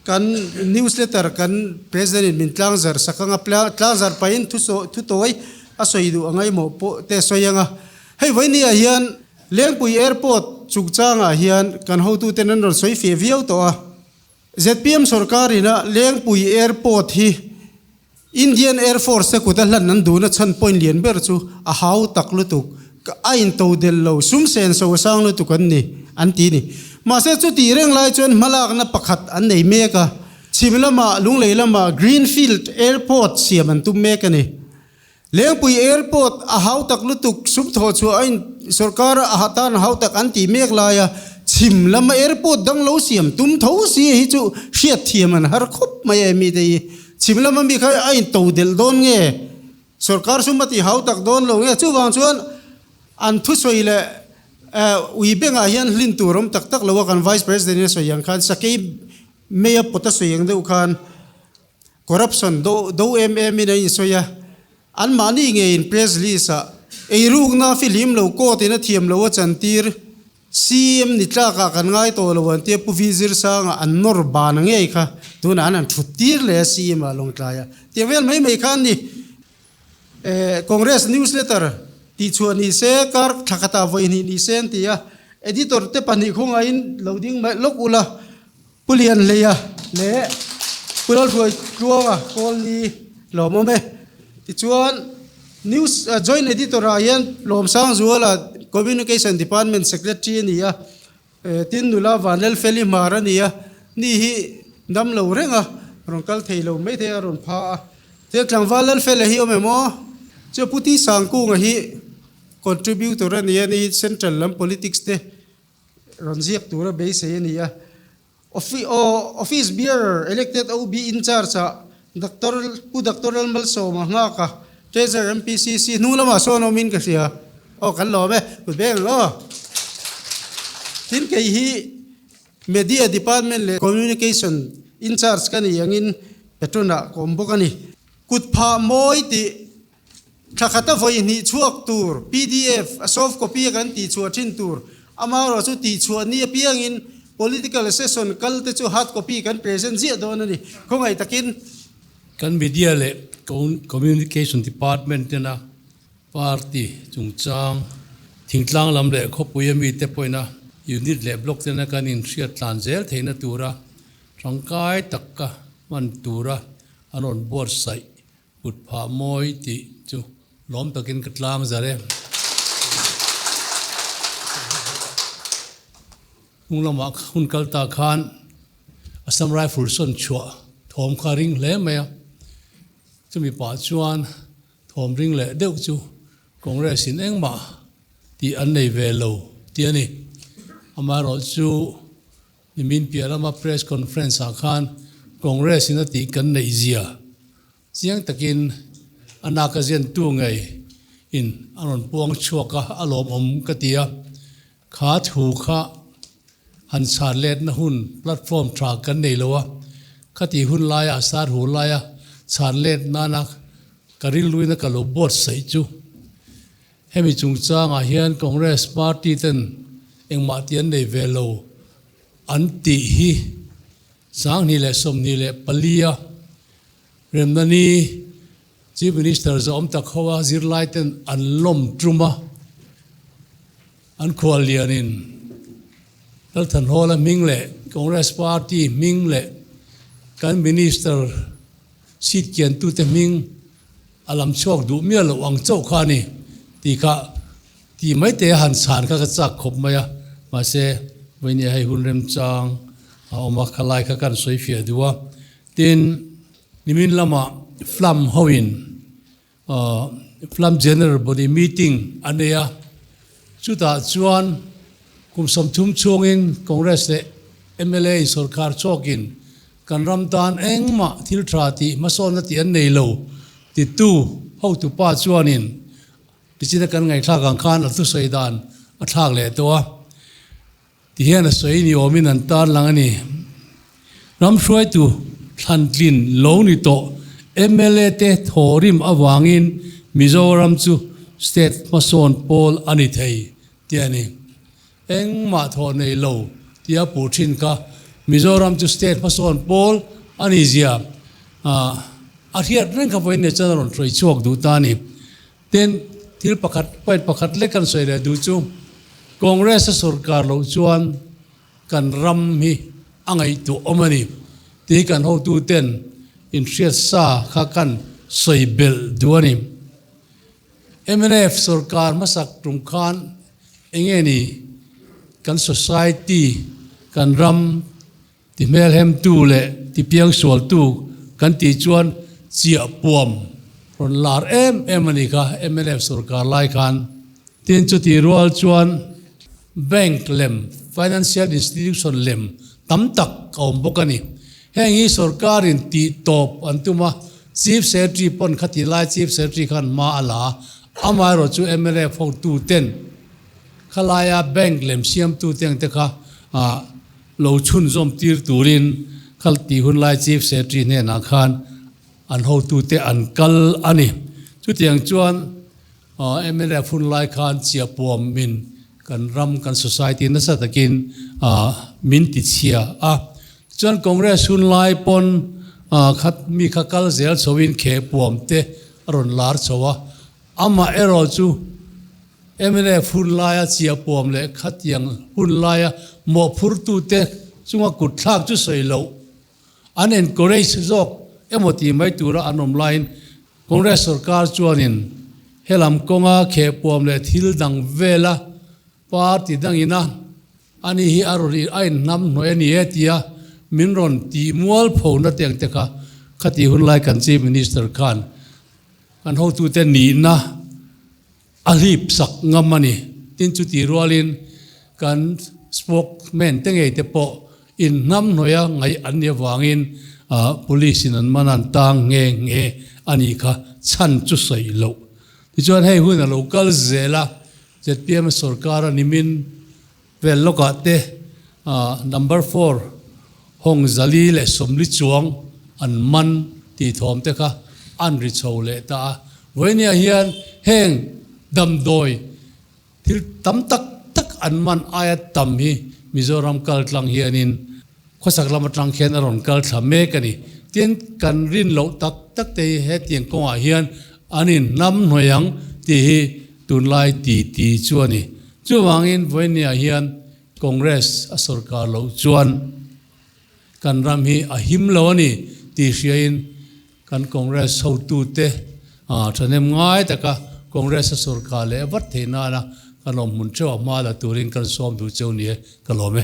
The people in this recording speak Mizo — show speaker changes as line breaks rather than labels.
Kan newsletter kan President in min tlangzar sak anga, tlangzar pahin thutawi a sawi duh a ngaihmawh pawh te sawi anga. Hei vawinia hian Lengpui Airport chungchangah hian kan hotuten an rawn sawi feh viau tawh a. Zpm sorkar ina Lengpui Airport hi Indian Air Force te kut a hlan an duhna chhan point lian ber chu a hau tak lutuk, a into del lo, sum sen so a sang lutuk an ni, an ti ni. Mahse chutih reng lai chuan hmalakna pakhat an nei mek a, chhim lamah Lunglei lamah Greenfield Airport siam an tum mek a ni. Lengpui Airport a hau tak lutuk, sum thawh chhuah a in sorkar a tan a hau tak an tih mek laia chhim lama airport dang lo siam tum tho si hi chu hriat thiam an har khawp mai a mite hi. Chhim lama mi kha a in to delh dawn nge? Sorkar sum a tih hau tak dawn lo nge? Chuvang chuan an thusawi leh ui bengah hian hlin tur awm tak tak lo a kan Vice President in a sawi ang khan sakei mei a pawt a sawi ang deuh khan Corruption do do em em in a insawi a, anmahni ngeiin press list ah eirukna fihlim lo court in a thiam lo a chantir, CM ni tlak ah kan ngai tawh lo an tia Pu Vi Zirsanga an nawr ban a ngei kha tunah an han thut tir leh a CM ah Lawngtlai ah tiang vel mai mai kha an ni. Congress newsletter tihchhuah ni se kar thla khatah vawi hnih ni se an ti a, editor te pahnih khawngaihin lo ding mai lawk ula. Pu Lianhleia leh Pu Lalhruai Tluanga Kawlni lawmawm e. Tichuan, News Joint Editor ah hian Lawmsangzuala Communication Department Secretary a ni a, tin nula Vanlalfeli Hmar a ni a, ni hi dam lo reng a, rawn kal thei lo mai thei a rawn pha a. Tichuan tlangval Lalfela hi awm em aw? Chuan Pu Ti Sangkunga hi Contributor a ni a, ni hi Central lam Politics te Rawn ziak tura beisei a ni a. Office Bearer, Elected OB in charge ah Doctor Pu Doctor Lalmalsawma nghak a, Treasurer MPCC hnung lamah sawn awmin ka hria. Aw kan lawm e, kut beng ang aw. Tin kei hi Media Department leh Communication in charge ka ni angin Patron ah ka awm bawk a ni. Kut phah mawi tih Thla khata vawi hnih chhuak tur pdf, a soft copy a kan tihchhuah thin tur, amaherawh chu tihchhuah ni apiangin political session kal te chu hard copy kan present ziah dawn a ni. Khawngaih takin.
Kan media leh communication department tena party chungchang thingtlang lam leh khawpui ami te pawhin a unit leh block tena kan inhriat tlan zel theihna tura tangkai taka hman tura an rawn buatsaih Kut phah mawi tih chu lawm takin ka tlang zar e. Hnung lamah hun kal ta khan Assam Rifle sawn chhuah thawm kha ring hle mai a, chumi pah chuan thawm ring leh deuh chu Congress in engmah tih an nei ve lo tih a ni. Amaherawhchu Nimin piah lama press conference ah khan Congress in a tih kan neih zia chiang takin a naka ziantu ngei in a rawn puang chhuak a, a lawmawm ka ti a. Kha thu kha han chhan letna hun platform tha kan nei lo a, khati hun laia a sar hu laia chhan let nana ka rilruina ka lo buatsaih chu Hemi chungchangah hian Congress party ten engmah tih an nei ve lo an tih hi 2024 a remna ni Chief Minister zawm tak ho a zirlai ten an lawm tum a, an khuallianin Lalthanhawla hming leh Congress party hming leh kan Minister seat kiantute hming A lam chhuak duh miah loh ang chauh kha a ni tih kha ti mai te a han chhan kha ka chak khawp mai a, mahse vawinia hei hun remchang a awm a, khalai kha kan sawi fiah duh a. Tin, nimin lamah Flam hoin Flam General Body meeting a nei a, chutah chuan kum 30 chhungin Congress leh mla in sorkar chawkin Kan ram tan engmah thil tha tih hmasawnna tih an nei lo titu hotupa chuanin tichina kan ngaihthlak ang khan a thusawi dan a thlak leh tawh a, tihian a sawi ni awmin an tarlang a ni. Ram hruaitu thlantlin lo ni tawh mla te thawhrim avangin Mizoram chu state hmasawn pawl a ni thei tih a ni. Engmah thawh nei lo tia puh thin kha. Mizoram chu state hmasawn pawl a ni zia a hriat reng kha vawiin leh chuan a rawn hruai chhuak duh ta a ni. Tin, thil pakhat, point pakhat lek kan sawi leh duh chu Congress a sorkar loh chuan kan ram hi a ngaihtuah awm a ni tih kan hotuten inhriat sa kha kan sawi belh duh a ni. Mnf sorkar hmasak tum khan enge ni kan society, kan ram ti hmelhemtu leh ti piangsualtu kan tih chuan chiah puam rawn lar em em a ni kha mnf sorkar lai khan. Tin chutih rual chuan bank lem, financial institution lem tam tak a awm bawk a ni. Heng hi sorkarin tih tawp an tum a, Chief Secretary pawn khati lai Chief Secretary khan hma a la a, amaherawh chu mla hotu ten khalaia bank lem siamtu te ang te kha lo chhunzawm tir turin khal tih hun lai Chief Secretary hnenah khan an hotute an kal a ni. Chutiang chuan Mnf hun lai khan chiahpuam min kan ram kan society nasa takin min ti chhia a. Chuan Congress hun lai pawn khat mi kha kal zel chhoin khehpuam te a rawn lar chho a. Amah erawh chu mnf hun laia chiahpuam leh khatiang hun laia mawhphurtute chunga kutthlak chu sawi loh an encourage zawk emaw tih mai tura an awm laiin Congress sorkar chuanin helam kawnga khehpuam leh thil dang vela party dangina ani hi a rawn a inhnam hnawih a ni e tia min rawn tih mual phona te ang te kha khati hun lai kan Chief Minister khan kan hotute nihna A hlip sak ngam a ni. Tin chuti rualin kan spokesman te ngei te pawh inhnam hnawih a ngaih an nih avangin police in an man an tang nghe nghe a nih kha chhan chu sawi loh. Tichuan hei hun a lo kal zel a, zpm sorkar a nimin vel lawkah te number four Hawng Zali leh Sawmli Chuang an man tih thawm te kha an ri chho leh ta a. Vawinia hian heng damdawi thil tam tak tak an man aia tam hi Mizoram kal tlang hianin khawsak lam atang khian a rawn kal thla mek a ni. Tin, kan rin loh tak tak te hi hetiang kawngah hian an inhnam hnuai ang tih hi tunlai ti ti chu a ni. Chuvangin vawinia hian Congress a sorkar loh chuan kan ram hi a him lo a ni tih hriain kan Congress hotute thahnem ngai taka Congress a sorkar leh vat theih nana kan awm hmun theuh a hma la turin kan sawm duh cheu ni e ka lawm e.